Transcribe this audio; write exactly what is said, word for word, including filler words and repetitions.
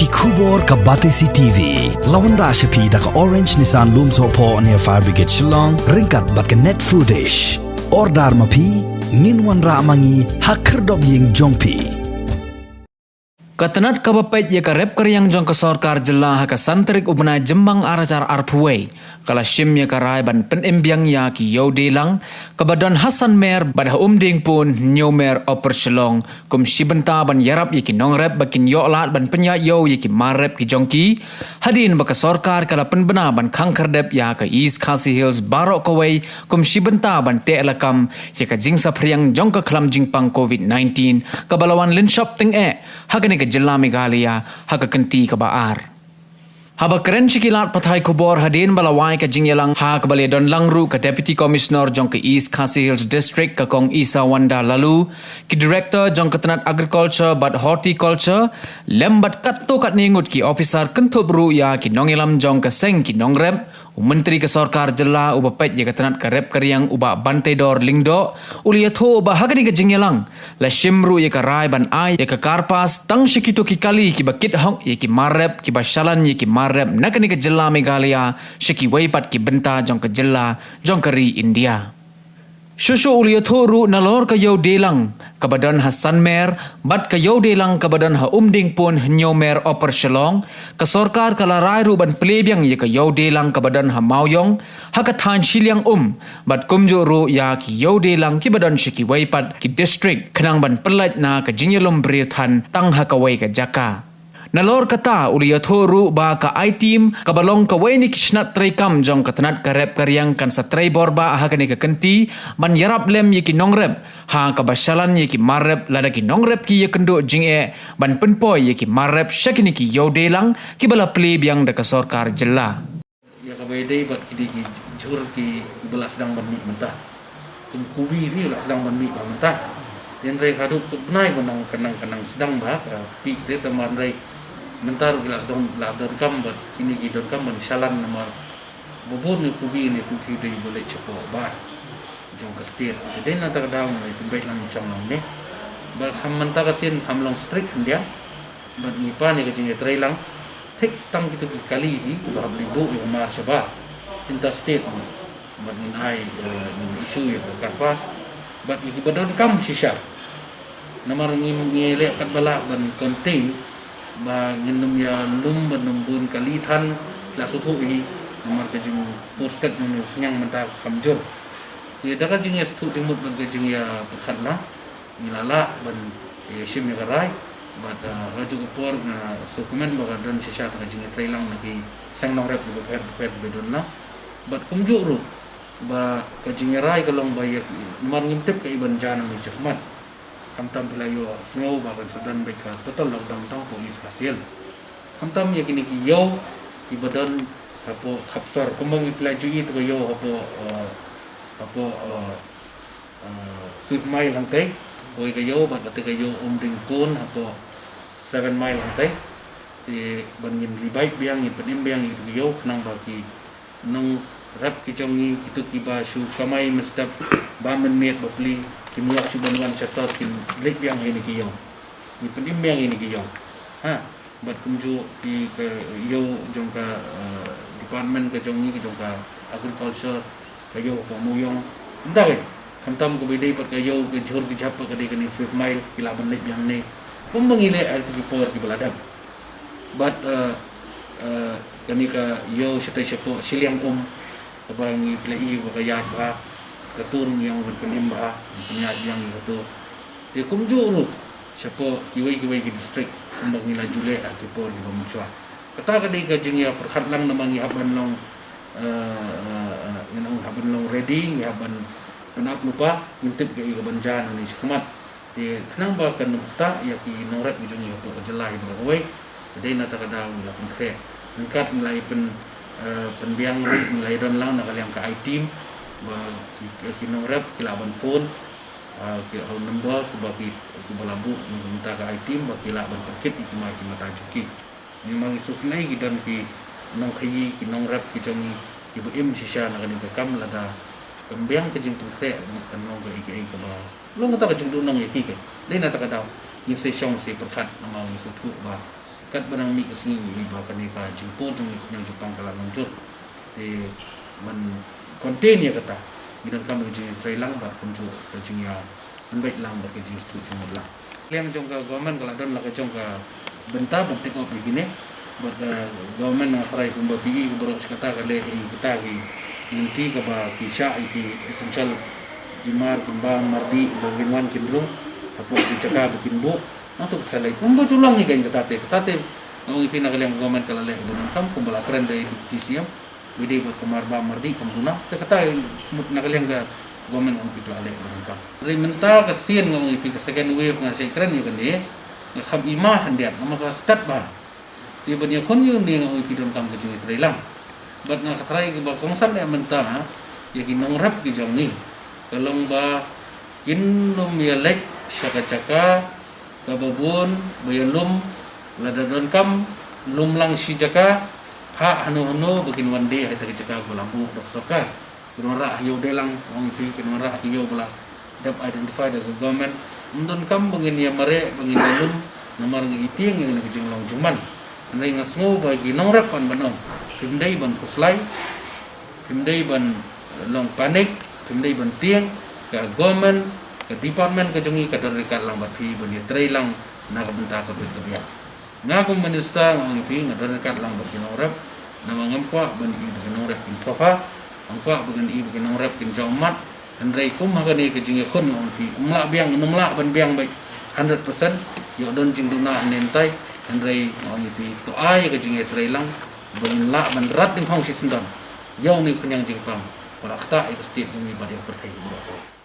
Khubor ka Batesi T V. La wanrah sha phi da ka Orange Nissan Lumsohphoh near Fire Brigade Shillong, ryngkat bad ka Net Foodish. Order ma phi, ngin wanrah ma ngi ha khyrdop ïing jong phi. Ka tnat kaba peit ïa ka rep ka riang jong ka sorkar jylla ha ka san tarik u bnai Jymmang ar hajar arphew wei, ka la shim ïa ka rai ban pynim biang ïa ki ïew dei lang, kaba don ha San Mer bad ha Umdingpun, Hynñiewmer, Upper Shillong, kum shi bynta ban ïarap ïa ki nongrep ba kin ïoh lad ban pynïaid ïew ïa ki mar rep ki jong ki, hadien ba ka sorkar ka la pynbna ban khang khyrdep ïa ka East Khasi Hills baroh kawei, kum shi bynta ban teh lakam ïa ka jingsaphriang jong ka khlam jingpang covid nineteen, kaba la wan lynshop tyngeh ha kane ka jylla Meghalaya ha ka kynti kaba ar. Haba kren sha ki lad pathai khubor hadien ba la wai ka jingïalang ha kaba la don lang ruh ka Deputy Commissioner jong ka East Khasi Hills District, ka Kong Isawanda Laloo, ki Director jong ka tnat Agriculture bad Horticulture, lem bad katto katne ngut ki officer kynthup ruh ïa ki nongïalam jong ka seng ki nongrep, u Myntri ka sorkar jylla uba peit ïa ka tnat ka rep ka riang u Bah Banteidor Lyngdoh, u la ïathuh ba ha kane ka jingïalang la shim ruh ïa ka rai ban ai ïa ka karpas tang sha kito ki kali kiba kit hok ïa ki mar rep, kiba shalan ïa ki mar rep na kane ka jylla Meghalaya sha kiwei pat ki bynta jong ka jylla jong ka ri India. Shuh shuh u la ïathuh ruh nalor ka ïew dei lang kaba don ha San Mer bad ka ïew dei lang kaba don ha Umdingpun, Hynñiewmer, Upper Shillong, ka sorkar ka la rai ruh ban plie biang ïa ka ïew dei lang kaba don ha Mawïong ha ka thaiñ shiliang um, bad kumjuh ruh ïa ki ïew dei lang kiba don sha kiwei pat ki district, khnang ban pyllait na ka jingïalum briew than tang ha kawei ka jaka. Nalor kata u la ïathuh ruh ba ka I-Team kaba long kawei na ki shnat treikam jong ka tnat ka rep ka riang kan sa trei bor bah ha kane ka kynti ban ïarap lem ïa ki nongrep ha kaba shalan ïa ki mar rep, lada ki nongrep ki ïakynduh jingeh ban pynpoi ïa ki mar rep sha kine ki ïew dei lang kiba la plie biang da ka sorkar jylla. Ïa kaba ïadei bad kine ki jhur kiba la sdang ban mih mynta. Kum kubi ruh la sdang ban mih bha mynta. Hynrei haduh kut bnai ba nang ka nang ka nang sdang bha ka pik te, tangba hynrei mynta ruh ki la sdang, la donkam bad kine ki donkam ban shalan namar ba bun ne kubi ne tu ki dei ba leit shapoh bar jong ka state. Te dei na kata ka daw ngi la pynbeit lang shong lang ne. Ba kham mynta ka sien kham long strict khyndiat. Bad ngi pan ïa ka jingïatreilang thik tang kito ki kali hi kiba hap leit buh ïa ka mar shabar interstate mo. Bad ngin ai, eh, ngin issue ïa ka karpas bad ïa kiba donkam shisha. Namar ngi, ngi leh katba lah ban contain ba ngin ym ïalum ban ym bun kali than la shu thuh hi. Namar ka jingposted jong ngi u khñiang mynta kham jur. Ïa da ka jingïasngewthuh jingmut bad ka jingïapyrkhat lang ngi la lah ban, eh, shim ïa ka rai. Bad, ah, ha kajuh ka por nga sngewkmen ba ka don shisha ta ka jingïatreilang na ki seng nongrep kiba pher pher ba don lang. Bad kumjuh ruh ba ka jingïarai ka long ba ïa ki, namar ngim tip kaei ban jia nangne shakhmat. Khamtam phi la ïohsngew ba kan sa don beit ka total lockdown tang hapoh East Khasi Hills. Khamtam ïa kine ki ïew kiba don hapoh Khapsor, kumba ngi, phi la ju ïohi ta ka ïew hapoh, eh, hapoh, eh, eh, Fifth Mile hangtei, kawei ka ïew, bad kata ka ïew Umdingpun hapoh Seven Mile hangtei. Te ban ngin revive biang, ngin pynim biang ïa kito ki ïew khnang ba ki nongrep ki jong ngi, kito kiba shu kamai mynstep ba mynmiet ba pli, kim ïoh shuh ban wan sha sor, kin leit biang ha kine ki ïew. Ngin pynim biang ïa kine ki ïew. Ha. Bad kumjuh ki ka ïew jong ka, eh, department ka jong ngi, ka jong ka agriculture, ka ïew ka Mawïong. Ynda ka, khamtam kaba ïadei bad ka ïew ka jhur ka jhap ka dei kane Fifth Mile, ki lah ban leit biang ne. Kumba ngi leh ha kito ki por kiba la dep. Bad, eh, eh, kane ka ïew shatei shapoh shiliang um, kaba ngi, phi la ïohi ba ka ïaid bha, kato ruh ngi ong ban pynim bha, pynïaid biang ïa kato. Te kumjuh ruh shapoh kiwei kiwei ki district, kumba ngi la ju leh ha ki por kiba mynshuwa. Kata ka dei ka jingïapyrkhat lang namar ngi hap ban long, eh, eh, eh, ngi hap ban long ready, ngi hap ban pynap lypa, ngim tip kaei kaban jia nangne shakhmat. Te khnang ba kan ym ktah ïa ki nongrep ki jong ngi hapoh ka jylla hi baroh kawei. Te dei na kata ka daw ngi la pynkhreh. Ryngkat ngi la ïa pyn, eh, pynbiang ruh, ngi la ïa don lang na ka liang ka I-Team ba ki, ki nongrep ki lah ban phone, ah, ki, ha u number kaba ki, kaba la buh na ka bynta ka I-Team ba ki lah ban pynkit ïa ki mar ki mata jong ki. Ngi ma ngi sngewsynei ki don ki nongkhaïi, ki nongrep ki jong ngi kiba im shisha na kane ka kam, lada kam biang ka jingpynkhreh kan long kaei kaei kaba long kata ka jingduhnong ïa ki. Ka dei na kata ka daw ngin sa shong sa pyrkhat namar ngi sngewthuh ba Katba nang mih ka sngi hi ba kane ka jingpur jong ngi khñiang jingpang ka la nongjur. Te ban contain ïa kata, ngi donkam ka jingïatreilang bad kumjuh ka jingïa pynbeit lang bad ka jingsngewthuh jingmut lang. Liang jong ka government ka la don la ka jong ka bynta ban take up ïa kine. Bad ka government nga tharai kumba phi i kumba rok shi katta ka leh ïa kita ki lynti kaba ki shah ïa ki essential, ki mar, ki bam, mardi ba kin wan kin rung hapoh ki jaka ba kin buh. Nangta ka sa leh kumba ju long ïa kane kata te, kata te nga ong ïa phi na ka liang ka government ka la leh ba donkam kumba la kren da i Deputy C M. Bad dei bad ka mar bam mardi kam duna. Te kata mut na ka liang ka government ong phi ka la leh ba donkam. Hynrei mynta ka sien nga ong ïa phi ka second wave nga shait kren ïa kane, nga kham i ma khyndiat namar ka stad bha. Te ban ïakhun ïa une nga ong ïa phi donkam ka jingïatreilang. Bad nga tharai kaba kongsan eh mynta ïa ki nongrep ki jong ngi ka long ba kin nym ïaleit sha ka jaka kaba bun ba ïalum. Lada donkam lum lang shi jaka, phah hano hano ba kin wan die ha ita ki jaka ba la buh da ka sorkar. Kin wanrah ha ïew dei lang, ong ïa phi, kin wanrah ha ïew ba la dep identify da ka government. Ym donkam ba ngin ïa mareh ba ngin ïalum namar ngi ïa tieng ïa kane ka jinglong jingman. Hynrei nga sngew ba ki nongrep pan ban ong, phim dei ban khuslai, phim dei ban long panic, phim dei ban tieng. Ka government, ka department ka jong ngi ka don ryngkat lang bad phi ban ïatreilang na ka bynta ka bit ka biang. Nga kum minister nga ong ïa phi nga don ryngkat lang bad ki nongrep. Namar ngam kwah ban i ba ki nongrep kin suffer, ngam kwah ban i ba ki nongrep kin jaw mat. Hynrei kum ha kane ka jingïakhun nga ong ïa phi, ym lah biang, ym lah ban biang beit hundred percent. Ïoh don jingduna hynne hyntai. Hynrei nga ong ïa phi to ai ka jingïatreilang ba ngin lah ban rat ding hong shi syndon ïa une u khñiang jingpang, para ktah ïa ka state jong ngi bad ïa ka pyrthei.